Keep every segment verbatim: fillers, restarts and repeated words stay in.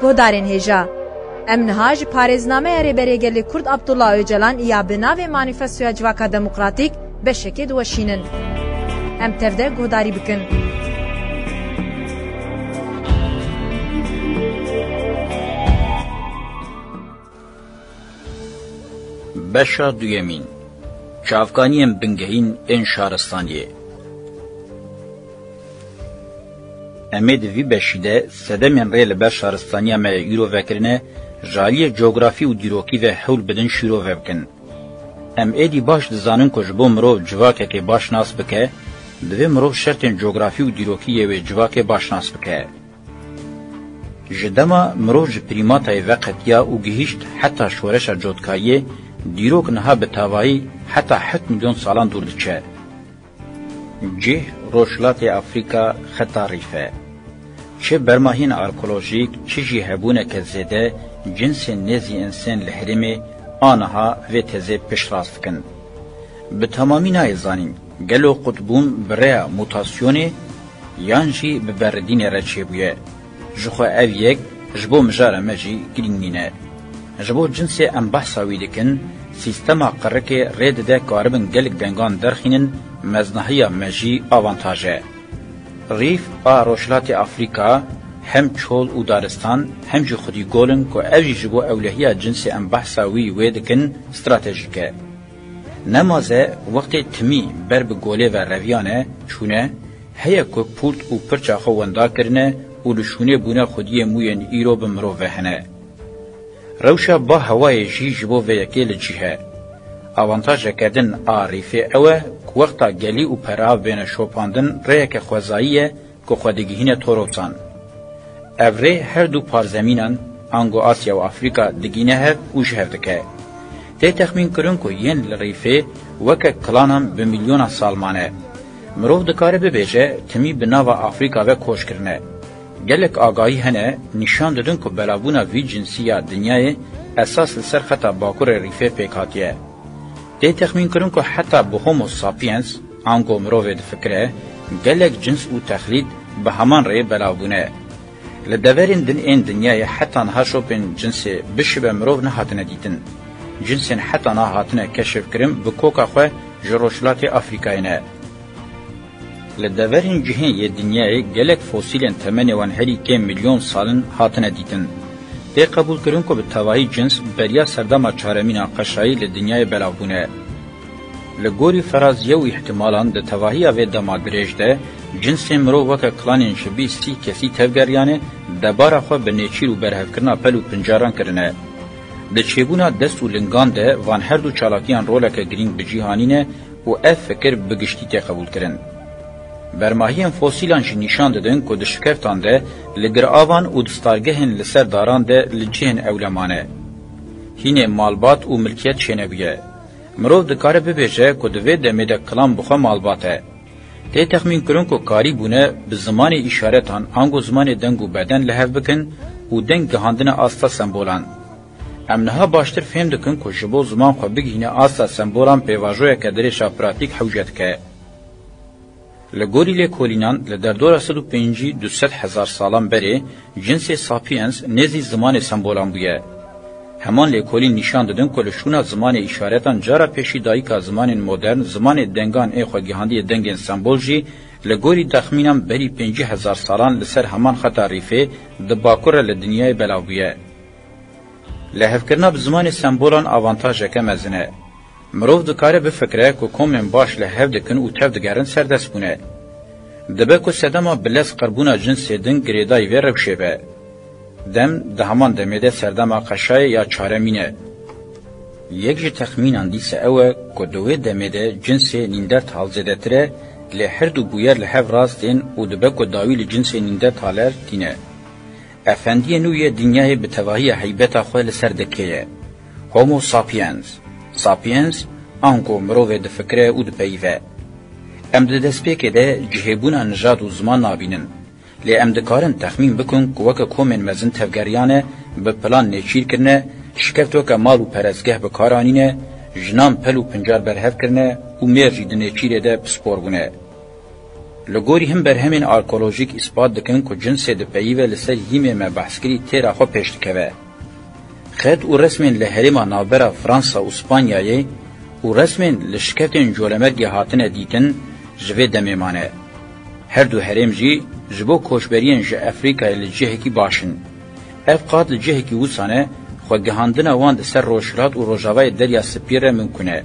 Guhdarên hêja, em niha ji parêznameya Rêberê Gelê Kurd Abdullah Ocalan ya bi navê Manîfestoya Civaka Demokratîk beşekê diweşînin. Em tev de guhdarî bikin. Beşa duyemîn. Çavkaniyên bingehîn ên şaristaniyê. Em ê di vî beşî de sedemên rê li ber şaristaniya me yê îro vekirine, ji aliyê cografî û dîrokî ve hewl bidin şîrove bikin. Em êdî baş dizanin ku ji bo mirov civakekê baş nas bike, divê mirov şertên cografî û dîrokî yê wê civakê baş nas bike. Ji dema mirov ji prîmatayê veqetiya û gihîşt heta şoreşa cotkayiyê, dîrok niha bi tavayî heta heft milyon salan dûr diçe. Cih, Rojhilatê Afrîka, xeta rîfe. Çi bermahiyên arkeolojîk, çi jî hebûneke zêde cinsên nêzî însên li herêmê aniha vê tezê piştrast dikin. Bi temamî nayê zanîn, gelo qutbûn bi rêya mutasyonê yan jî bi beridînê re çêbûye? Jixwe ev yek ji bo mijara me jî girîng nîne. Ji bo cinsê em behsa wî dikin, sîstema qirikê rê dide karibin gelek dengan derxînin, meznahiya me jî avantaj e. Rîf a Rojhilatê Afrîka hem çol û daristan, hem jî xwedî gol in ku ev jî ji bo ewlehiya cinsê em behsa wî wê dikin, stratejîk e. Nemaze wextê timî ber bi golê ve reviyane, çûne, heye ku pûrt û pirça xwe wenda kirine û li şûnê bûne xwediyê mûyên îro bi mirov ve hene. Rewşa ba hewayê jî ji bo vê yekê li cih e. Avantajeke din a rîfê ew e ku wexta gelî û perav bêne şopandin rêyeke xwezayî ye ku xwe digihîne Torostan. Ev rê her du parzemînan, ango Asya û Afrîka digîne hev û ji hev dike. Tê texmîn kirin ku yên li rîfê weke klanan bi milyonan sal mane. Mirov dikare bibêje timî bi nava Afrîka ve koç kirine. Gelek agahî hene nîşan didin ku belavbûna vî cinsî ya dinyayê esas li ser xeta bakurê rîfê pêk hatiye. Tê texmîn kirin ku heta bi Homo sapiens, ango mirovê difikire, gelek cins û texlîd bi heman rêyê belav bûne. Li deverên din ên dinyayê heta niha şopên cinsê bişibe mirov nehatine dîtin. Cinsên heta niha hatine keşifkirin bi koka xwe ji Rojhilatê Afrîkayê ne. Li deverên cihê yê dinyayê gelek fosîlên temenê wan herî kêm milyon sal in hatine dîtin. Tê qebûlkirin ku bi tevahî cins beriya serdema çaremîn a qeşayî li dinyayê belav bûne. Li gorî feraziye û îhtimalan di tevahiya vê dema dirêj de cinsê mirov weke klanên ji bîst sî kesî tevgeriyane, debara xwe bi nêçîr û berhevkirina pel û pincaran kirine. Di çêbûna dest û lingan de van her du çalakiyan roleke girîng bi cih anîne û ev fikir bi giştî tê qebûlkirin. Bermahiyên fosîlan jî nîşan didin ku di şikeftan de, li giravan û di stargehên li ser daran de li cihên ewle mane. Hînê malbat û milkiyet çênebûye. Mirov dikare bibêje ku di vê demê de kilam bi xwe malbat e. Tê texmînkirin ku karîbûne bi zimanê îşaretan ango zimanê deng û beden li hev bikin û deng gihandine asta sembolan. Em niha baştir fêm dikin ku ji bo ziman xwe bigihîne asta sembolan pêvajoyeke dirêj a pratîk hewce dike. Li gorî lêkolînan, li derdora sed û pêncî du sed hezar salan berê, cinsê sapiens nêzî zimanê sembolan bûye. Heman lêkolîn nîşan didin ku li şûna zimanê îşaretan cara pêşî dayika zimanên modern, zimanê dengan ê xwegihandiye dengên sembol jî, li gorî texmînan berî pêncî hezar salan li ser heman xeta rîfê di bakur re li dinyayê belav bûye. Lihevkirina bi zimanê sembolan avantajeke mezin e. Mirov dikare bifikire ku komên baş li hev dikin û tev digerin serdest bûne. Dibe ku sedema bi lez qirbûna cinsê din girêdayî vê rewşê be. Dem di heman demê de serdema qeşayê ya çaremîn e. Yek ji texmînan dîse ew e ku di wê demê de cinsê nîndertal zêdetir e, lê her du bûyer li hev rast tên û dibe ku dawî li cinsê nîndertaler tîne. Efendiyê nû yê dinyayê bi tevahiya heybeta xwe li ser dekê ye. Homo sapiens. Sapiens, ango mirovê difikire û dipeyive. Em di destpêkê de cihêbûna nijad û ziman nabînin. Lê em dikarin texmîn bikin ku weke komên mezin tevgeriyane, bi plan nêçîr kirine, şikeft weke mal û perestgeh bi kar anîne, jinan pel û pincar berhev kirine û mêr jî di nêçîrê de pispor bûne. Li gorî hin berhemên arkeolojîk îspat dikin ku cinsê dipeyî ve li ser hîmê me behs kirî têra xwe pêş dikeve. Xet û resmên li herêma navbera Fransa û Spanyayê û resmên li şikeftên colemergê hatine dîtin ji vê demê mane. Her du herêm jî ji bo koçberiyên ji Efrîkayê li cihekî baş in. Ev qad li cihekî wisa ne, xwe gihandina wan di ser rojhilat û rojavayê Derya Spî re mimkun e.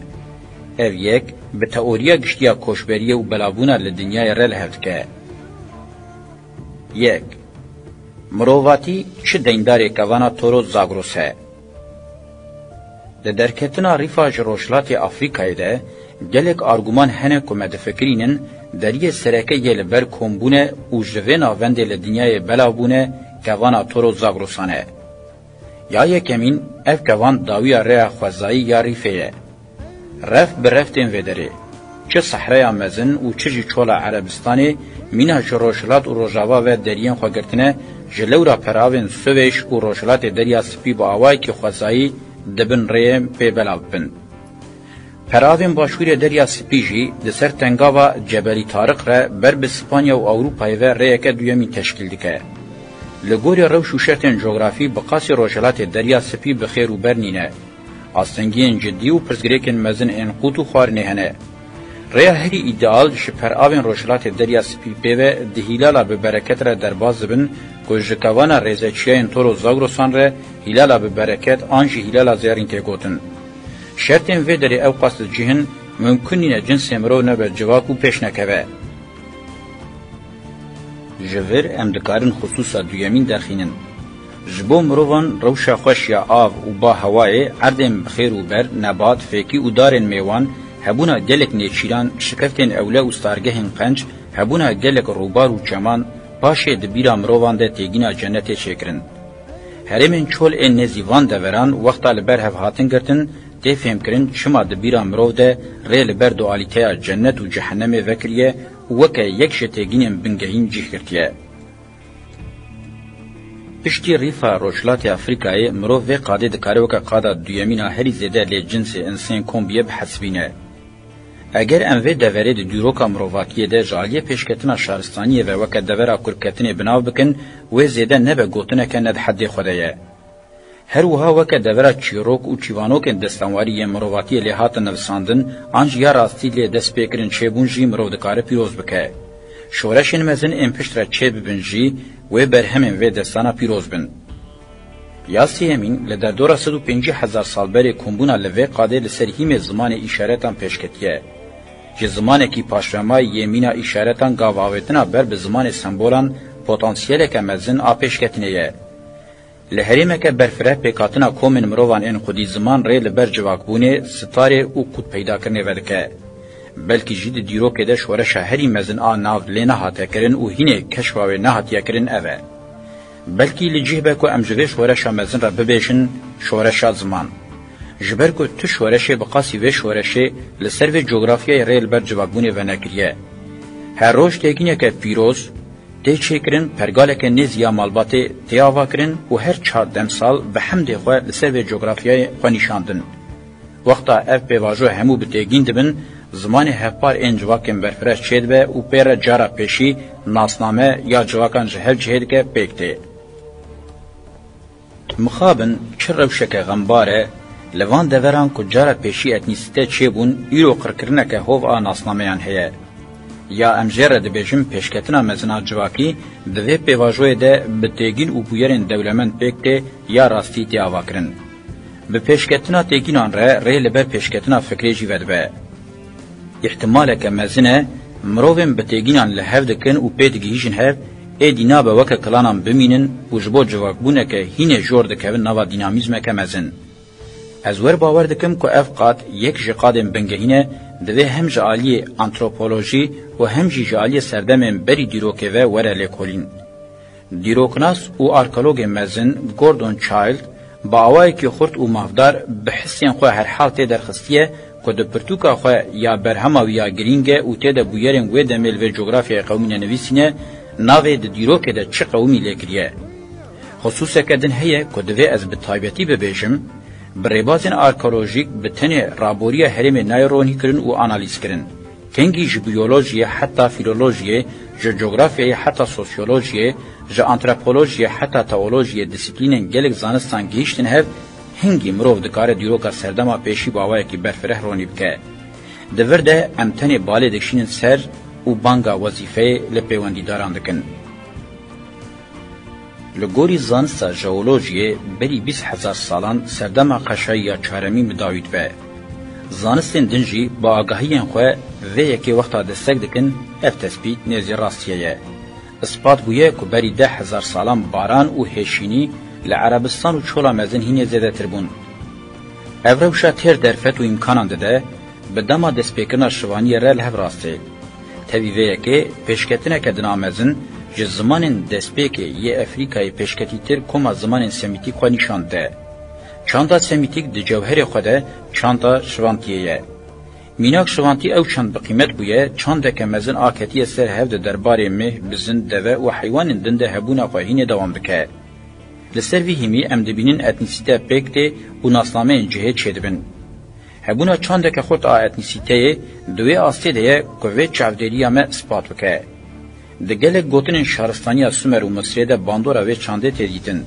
Ev yek bi teoriya giştî ya koçberiyê û belavbûna li dinyayê re li hev dike. Yek. Mirovatî çi deyndarê kevana Toro Zagros e? Di derketina rîfa ji Rojhilatê Afrîkayê de gelek arguman hene ku me difikirînin deriyê sereke yê li ber kombûne û ji vê navendê li dinyayê belav bûne kevana Toro Zagrosan e. Ya yekemîn, ev kevan dawiya rêya xwezayî ya rîfê ye. Ref bi reftên vê derê, çi sehreya mezin û çi jî çola Erebistanê mîna ji rojhilat û rojava ve deriyên xwe girtine, ji lewra peravên Suvêş û rojhilatê Derya Spî bi awayekî xwezayî dibin rêyên pê belav bibin. Peravên başûrê Derya Spî jî di ser tengava Cebelî Tariq re ber bi Spanya û Ewropayê ve rêyeke duyemîn teşkîl dike. Li gorî rewş û şertên cografî bi qasî rojhilatê Derya Spî bi xêr û ber nîne. Astengiyên cidî û pirsgirêkên mezin ên qût û xwarinê hene. Rêya herî îdeal ji peravên rojhilatê Derya Spî pê ve di hîlala bi bereket re derbas dibin ku ji kevana rêzeçiyayên Toro Zagrosan re hîlala bi bereket an jî hîlala zêrîn tê gotin. Şertên vê derê ew qas li cih in, mimkun nîne cinsê mirov nebe civak û pêş nekeve. Ji vir em dikarin xisûsa duyemîn derxînin. Ji bo mirovan rewşa xweş ya av û ba hewayê, erdên bi xêr û ber, nebat, fêkî û darên mêwan, hebûna gelek nêçîran, şikeftên ewle û stargehên qenc, hebûna gelek rûbar û çeman, paşê di bîra mirovan de têgîna cennetê çêkirin. Herêmên çol ên nêzî van deveran wexta li ber hev hatin girtin, tê fêmkirin çima di bîra mirov de rê li ber dualîteya cennet û cehennemê vekiriye û weke yek ji têgînên bingehîn cih girtiye. Piştî rîfa Rojhilatê Afrîkayê, mirov vê qadê dikare weke qada duyemîn a herî zêde lê cinsê insên kom biye bihesibîne. Eger em vê deverê di dîroka mirovatiyê de ji aliyê pêşketina şaristaniyê ve weke devera kurketinê bi nav bikin, wê zêde nebe gotineke ne di heddê xwe de ye. Her wiha weke devera çîrok û çîvanokên destanwarî yên mirovatiyê lê hatin nivisandin, an jî ya rastî lê dest pê kirin çêbûn jî mirov dikare pîroz bike. Şoreşên mezin ên piştre çêbibin jî wê berhemên vê destana pîroz bin. Ya sêyemîn, li derdora sed û pêncî hezar sal berê kombûna li vê qadê li ser hîmê zimanê îşaretan pêşketiye. Ji zimanekî paşvemayî yê mîna îşaretan gav avêtina ber bi zimanê sembolan potansiyeleke mezin a pêşketinê ye. Li herêmeke berfireh pêkhatina komên mirovan ên xwedî ziman rê li ber civakbûnê, sitarê û qût peydakirinê vedike. Belkî jî di dîrokê de şoreşa herî mezin a nav lê nehate kirin û hînê keşfa wê nehatiye kirin ev e. Belkî li cih be ku em ji vê şoreşa mezin re bibêjin şoreşa ziman. Ji ber ku tu şoreşê bi qasî vê şoreşê li ser vê cografyayê rê li ber civakbûnê venekiriye. Her roj têgîneke pîroz tê çêkirin, pergaleke nêzî ya malbatê tê avakirin û her çar demsal bi hemdê xwe li ser vê cografyayê xwe nîşandin. Wexta ev pêvajo hemû bi têgîn dibin, zimanê hevpar ên civakên berfireh çêdibe û pê re cara pêşî nasname ya civakan ji hev cihê dike pêk tê. Mixabin çi rewşeke xembar e, li van deveran ku cara pêşî etnîsîte çêbûn, îro qirkirineke hov a nasnameyan heye. Ya em jê re dibêjin pêşketina mezin a civakî di vê pêvajoyê de bi têgîn û bûyerên dewlemend pêk tê ya rastî tê avakirin. Bi pêşketina têgînan re rê li ber pêşketina fikrê jî vedibe. Îhtimaleke mezin e, mirovên bi têgînan li hev dikin û pê digihîjin hev, êdî nabe weke kilanan bimînin û ji bo civakbûneke hînê jor dikevin nava dînamîzmeke mezin. Ez wer bawer dikim ku ev qad yek ji qadên bingehîn e, divê hem ji aliyê antropolojî û hem jî ji aliyê serdemên berî dîrokê ve were lêkolîn. Dîroknas û arkeologê mezin Gordon Childe bi awayekî xurt û mafdar bi hissên xwe herhal tê derxistiye ku di pirtûka xwe ya berhema wî ya girîng e û tê de bûyerên wê demê li vê cografyayê qewimîne nivîsîne, navê di dîrokê de çi qewimî lê kiriye. Xisûseke din heye ku divê ez bi taybetî bibêjim, bi rêbazên arkeolojîk bi tenê raboriya herêmê nayê ronîkirin û analîzkirin. Kengî ji biyolojiyê heta fîlolojiyê, ji cografyayê heta sosyolojiyê, ji antropolojiyê heta teolojiyê disiplînên gelek zanistan gihîştin hev, hingî mirov dikare dîroka serdema pêşî bi awayekî berfireh ronî bike. Di vir de em tenê balê dikişînin ser û banga wezîfeyê li pêwendîdaran dikin. Li gorî zanista jeolojiyê berî bîst hezar salan serdema qeşayî ya çaremîn bi dawî dibe. Zanistên din jî bi agahiyên xwe vê yekê wexta destek dikin, ev tespît nêzî rastiyê ye. Ispat bûye ku berî deh hezar salan baran û hêşînî li Erebistan û Çola Mezin hînê zêdetir bûn. Ev rewşa têr derfet û îmkanan dide, bi dema destpêkirina şivaniyê re li hev rastê. Tevî vê yekê pêşketineke dina mezin ji zimanên destpêkê yê Efrîkayê pêşketîtir koma zimanên semîtîk xwe nîşan dide. Çanda semîtîk di cewherê xwe de çanda şivantiyê ye. Mînak şivantî ew çand bi qîmet bûye, çandeke mezin a ketiye ser hev di derbarê meh, bizin, deve û heywanên din de hebûna xwe hînê dewam dike. Li ser vî hîmî em dibînin etnîsîte pêk tê û nasnameyên cihê çêdibin. Hebûna çandeke xurt a etnîsîteyê di wê astê de ye ku vê çavdêriya me ispat bike. Di gelek gotinên şaristaniya Sumer û Misirê de bandora vê çandê tê dîtin.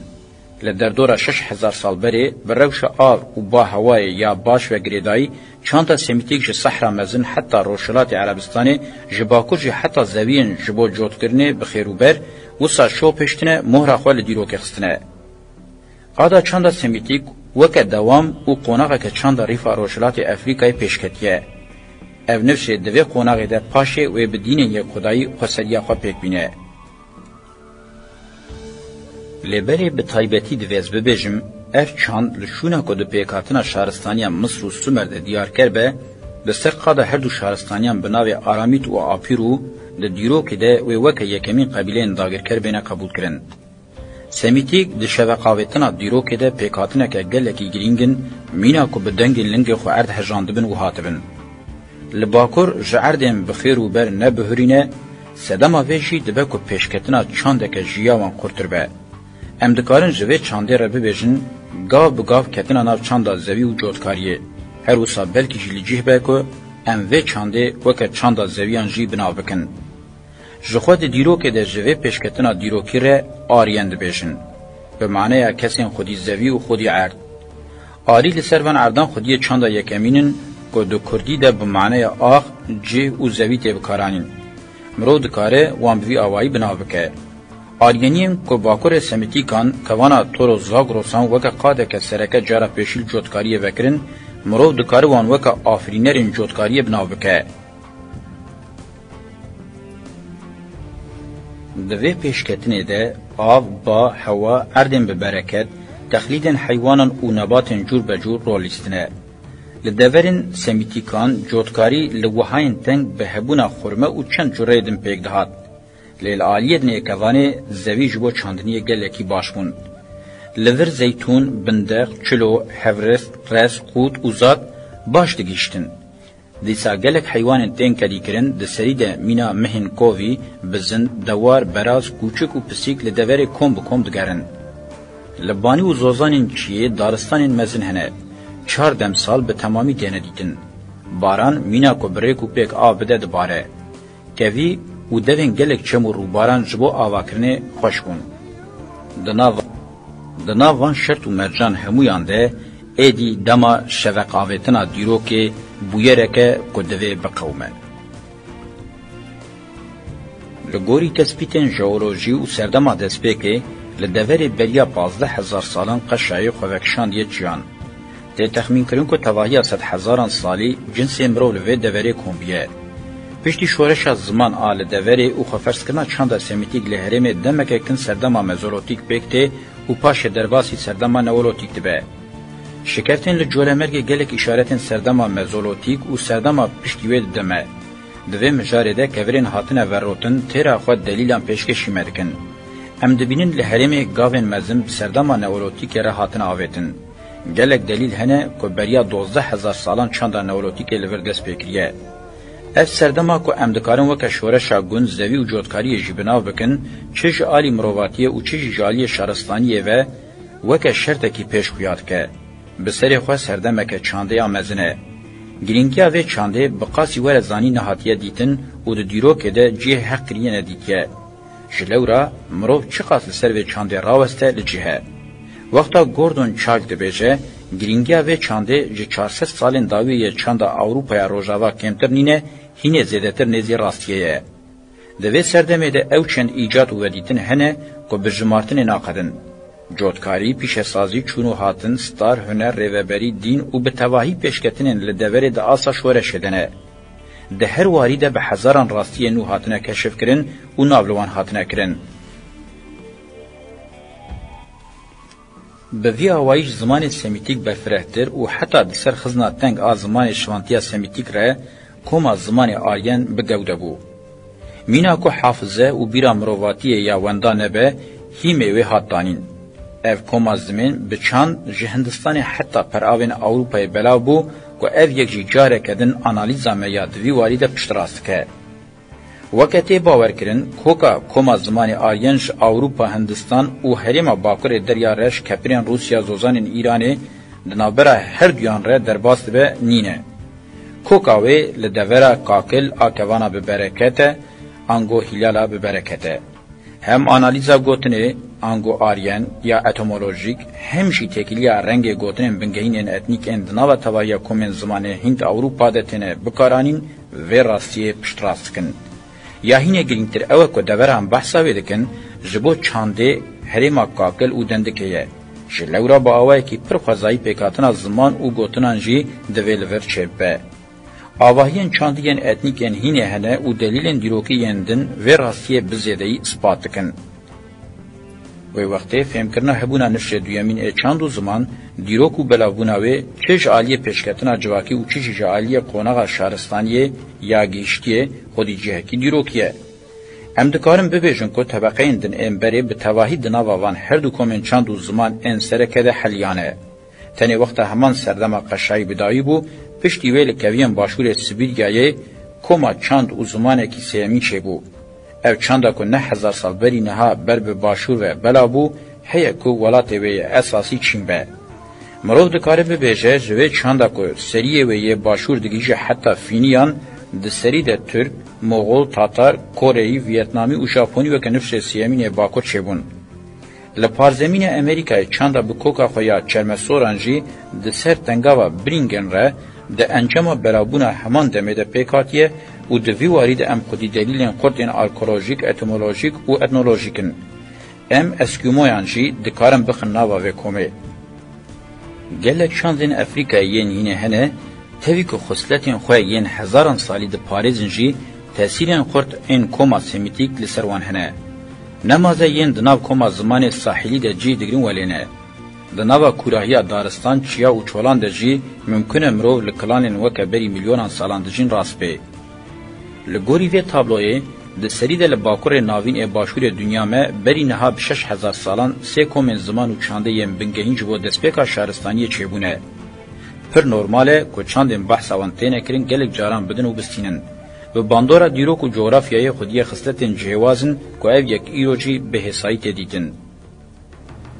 Li derdora şeş hezar sal berê bi rewşa av û ba hewayê ya baş ve girêdayî, çanda semîtîk ji Sehra Mezin heta Rojhilatê Erebistanê, ji Bakur jî heta zewiyên ji bo cotkirinê bi xêr û ber, wisa şopiştine, mohra xwe li dîrokê xistine. Qada çanda semîtîk weke dewam û qonaxeke çanda rîfa Rojhilatê Efrîkayê pêşketiye. Ev nifşê di vê qonaxê de paşê wê bi dînên yekxwedayî xweseriya xwe pêk bîne. Lê berê bi taybetî divê ez bibêjim, ev çand li şûna ku di pêkhatina şaristaniya Misir û Sumer de diyarker be, bi ser qada her du şaristaniyan bi navê Aramît û Apîrû di dîrokê de wê weke yekemîn qebîleyên dagirker bêne qebûlkirin. Semîtîk di şeveqavêtina dîrokê de pêkhatineke gelekî girîng in, mîna ku bi dengên lingê xwe erd hejandibin û hatibin. Li Bakur ji erdên bi xêr û ber nebihurîne, sedema vê jî dibe ku pêşketina çandeke ji ya wan xurtir be. Em dikarin ji vê çandê re bibêjin, gav bi gav ketina nav çanda zevî û cotkariyê. Her wisa belkî jî li cih be ku em vê çandê weke çanda zeviyan jî bi nav bikin. Ji xwe di dîrokê de ji vê pêşketina dîrokî re Aryen dibêjin. Bi maneya kesên xwedî zevî û xwedî erd. Arî li ser van erdan xwediyê çanda yekemîn in ku di kurdî de bi maneya ax, cih û zevî tê bikaranîn. Mirov dikare wan bi vî awayî bi nav bike. Aryeniyên ku bakurê Semîtîkan, kevana Toro Zagrosan weke qadeke sereke cara pêşî li cotkariyê vekirin, mirov dikare wan weke afirînerên cotkariyê bi nav bike. Di vê pêşketinê de av, ba, hewa, erdên bi bereket, texlîdên heywanan û nebatên cûr be cûr rol lîstine. Li deverên Semîtîkan cotkarî li wihayên teng bi hebûna xurme û çend cureyê din pêk dihat. Lê li aliyê dinê kevanê zevî ji bo çandiniyê gelekî baş bûn. Li vir zeytûn, bindeq, çilo, hevriz, rez, qût û zat baş digihîştin. Dîsa gelek heywanên tên kedîkirin di serî de mîna mihên kovî, bizin, dewar, beraz, kûçik û pisîk li deverê kom bi kom digerin. Li banî û zozanên çiyê daristanên mezin hene. Çar demsal bi temamî têne dîtin. Baran mîna ku bi rêk û pêk av bide dibare. Kevî û devên gelek çem û rûbaran ji bo avakirinê xweş bûn. Di nav, di nav van şert û mercan hemûyan de êdî dema şeveqavêtina dîrokê bûyereke ku divê biqewime. Li gorî tespîtên jeolojî û serdema destpêkê, li deverê beriya pazdeh hezar salan qeşayê xwe vekişandiye çiyan. Tê texmînkirin ku tevahiya sedhezaran salî cinsê mirov li vê deverê kom bûye. Piştî şoreşa ziman a li deverê û xweferzkirina çanda semîtîk li herêmê demeke kin serdema mezolotîk pêk tê û paşê derbasî serdema neolotîk dibe. Şikeftên li colemêrgê gelek îşaretên serdema mezolotîk û serdema piştî wê dide me. Di vê mijarê de kevirên hatine verotin têra xwe delîlan pêşkêşî me dikin. Em dibînin li herêmê gavên mezin bi serdema neolotîkê re hatine avêtin. Gelek delîl hene ku beriya dozdeh hezar salan çanda neolotîkê li vir dest pê kiriye. Ev serdema ku em dikarin weke şoreşa gund, zevî û cotkariyê jî bi nav bikin, çi ji alî mirovatiyê û çi jî ji aliyê şaristaniyê ve weke şertekî pêş xuya dike. Bi serê xwe serdemeke çandê ya mezin e. Girîngiya vê çandê bi qasî were zanîn nehatiye dîtin û di dîrokê de cihê heqkiriyê nedîtiye. Ji lewra mirov çiqas li ser vê çandê raweste li cih e. Wexta Gordon Chang dibêje, girîngiya vê çandê ji çar sed salên dawiyê yê çanda Ewropaya Rojava kêmtir nîne, hînê zêdetir nêzî rastiyê ye. Di vê serdemê de ew çend îcad û vedîtin hene ku bi jimartinê naqedin. Cotkarî, pîşesazî, çûn û hatin, star, huner, rêveberî, dîn û bi tevahî pêşketinên li deverê di asa şoreşê de ne. Di her warî de bi hezaran rastiyên nû hatine keşifkirin û nav li wan hatine kirin. Bi vî awayî ji zimanê semîtîk berfirehtir û heta di ser xizna teng a zimanê şivantiya semîtîk re koma zimanê aryen bi gewde bû. Mîna ku hafize û bîra mirovatiyê ya wenda nebe, hîmê wê hat danîn. Ev koma zimên bi çand ji Hindistanê heta peravên Ewropayê belav bû ku ev yek jî careke din analîza me ya di vî warî de piştrast dike. Weke tê bawerkirin, koka koma zimanê aryen ji Ewropa, Hindistan û herêma Bakurê Derya Reş, kepirên Rûsya, zozanên Îranê di navbera her duyan re derbas dibe, nîne. Koka wê li devera Kakil a kevana bi bereket e, ango Hîlala bi bereket e. Hem analîza gotinê, ango aryen ya etimolojîk, hem jî têkiliya rengê gotinên bingehînên etnîk ên di nava tevahiya komên zimanê Hînd-Ewropa de têne bikaranîn, vê rastiyê piştrast dikin. Ya hînê girîngtir ew e ku devera em behsa wê dikin, ji bo çandê herêma Kakil û Dendikê ye. Ji lewra bi awayekî pir xwezayî pêkhatina ziman û gotinan jî divê li vir çêbibe. Avahiyên çandî yên etnîk yên hînê hene û delîlên dîrokî yên din vê rastiyê bi zêdeyî ispat dikin. Wê wextê fêmkirina hebûna nifşê duyemîn ê çand û ziman, dîrok û belavbûna wê çi ji aliyê pêşketina civakî û çi jî ji aliyê qonaxa şaristaniyê ya gihiştiyê xwedî cihekî dîrokî ye. Em dikarin bibêjin ku tebeqeyên din ên berê bi tevahî di nava van her du komên çand û ziman ên sereke de heliyane. Tenê wexta heman serdema qeşayî bi dawî bû, piştî wê li keviyên başûrê Sibîryayê koma çand û zimanekî sêyemîn çêbû. Ev çanda ku neh hezar sal berî niha ber bi başûr ve belav bû, heye ku welatê wê yê esasî Çîn be. Mirov dikare bibêje, ji vê çanda ku seriyê wê yê başûr digihîje heta Fîniyan, di serî de Tirk, Moxol, Tatar, Koreyî, Viyetnamî û Japonî weke nifşê sêyemîn ê Bakur çêbûn. Li parzemîna Amerîkayê çanda bi koka xwe ya çermesoran jî di ser tengava Bringen re di encama belavbûna heman demê de pêk hatiye û di vî warî de em xwedî delîlên xurt ên arkeolojîk, etimolojîk û etnolojîk in. Em Eskîmoyan jî dikarin bixin nava vê komê. Gelek çandên Efrîkayê yên hînê hene, tevî ku xisletên xwe yên hezaran salî diparêzin jî, tesîrên xurt ên koma semîtîk li ser wan hene. Nemaze yên di nav koma zimanê sahîlî de cih digirin welê ne. Di nava kûrahiya daristan, çiya û çolan de jî mimkun e mirov li kilanên weke berî milyonan salan dijîn rast bê. Li gorî vê tabloyê, di serî de li bakurê navîn ê başûrê dinya me berî niha bi şeş hezar salan sê komên ziman û çandê yên bingehîn ji bo destpêka şaristaniyê çêbûne. Pir normal e ku çandên behsa wan têne kirin gelek caran bidin û bistînin. Bi bandora dîrok û cografyayê xwediyê xisletên cihêwaz in ku ev yek îro jî bi hêsayî tê dîtin.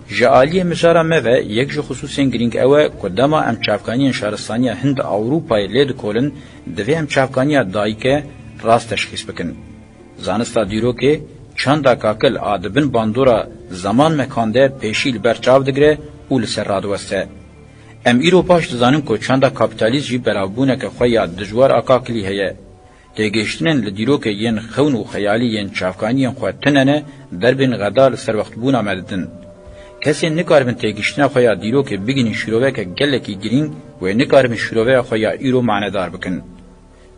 Ji aliyê mijara me ve yek ji xisûsên girîng ew e ku dema em çavkaniyên şaristaniya Hind Ewropayê lê dikolin, divê em çavkaniya dayike rast teşxîs bikin. Zanista dîrokê çanda kakil a di bin bandora zeman mekan de pêşî li ber çav digire û li ser radiweste. Em îro baş dizanin ku çanda kapîtalîst jî belavbûneke xwe ya dijwar a kakilî heye. Têgihiştinên li dîrokê yên xewn û xeyalî yên çavkaniyên xwe tune ne, derbên xeda li serwextbûna me didin. Kesên nikaribin têgihiştina xwe ya dîrokê bigihînin şîroveyeke gelekî girîng, wê nikaribin şîroveya xwe ya îro manedar bikin.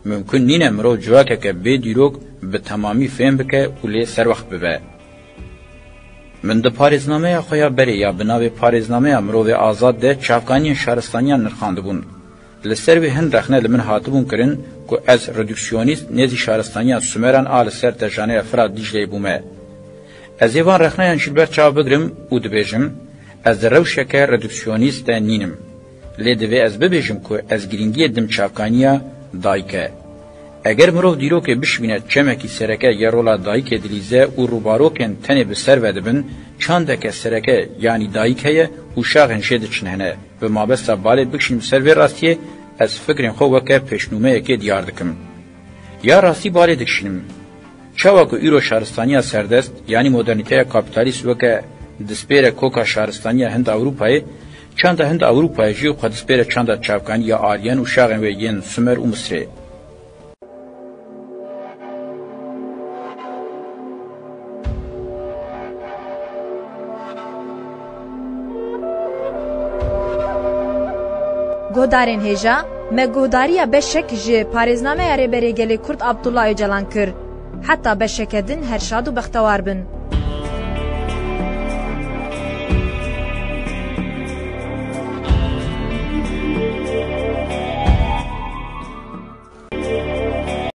Mimkun nîne mirov civakeke bê dîrok bi temamî fêm bike û lê serwext bibe. Min di parêznameya xwe ya berê ya bi navê Parêznameya Mirovê Azad de çavkaniyên şaristaniyan nirxandibûn. Li ser wê hin rexne li min hatibûn kirin ku ez reduksyonîst nêzî şaristaniya Sumeran a li ser tejaneya Firat Dîcleyê bûme. Ez ê van rexneyan jî li ber çav bigrim û dibêjim, ez di rewşeke reduksyonîst de nînim. Lê divê ez bibêjim ku ez girîngiyê dim çavkaniya dayik e. Eger mirov dîrokê bişibîne çemekî sereke yê rola dayikê dilîze û rûbarokên tenê bi ser ve dibin, çandeke sereke yanî dayik heye û şaxên jê diçin hene. Bi mabesta balê bikişînim ser vê rastiyê, Ez fikrên xwe weke pêşnûmeyekê diyar dikim. Ya rastî balê dikişînim. Çawa ku îro şaristaniya serdest, yanî modernîteya kapîtalîst weke dispêre koka şaristaniya Hind Ewropayê, çanda Hind Ewropayê jî xwe dispêre çanda çavkanî ya Aryen û şaxên wê yên Sumer û Misrê. Guhdarên hêja, me guhdariya beşek ji parêznameya Rêberê Gelê Kurd Abdullah Ocalan kir. Heta beşeke din her şad û bextewar bin.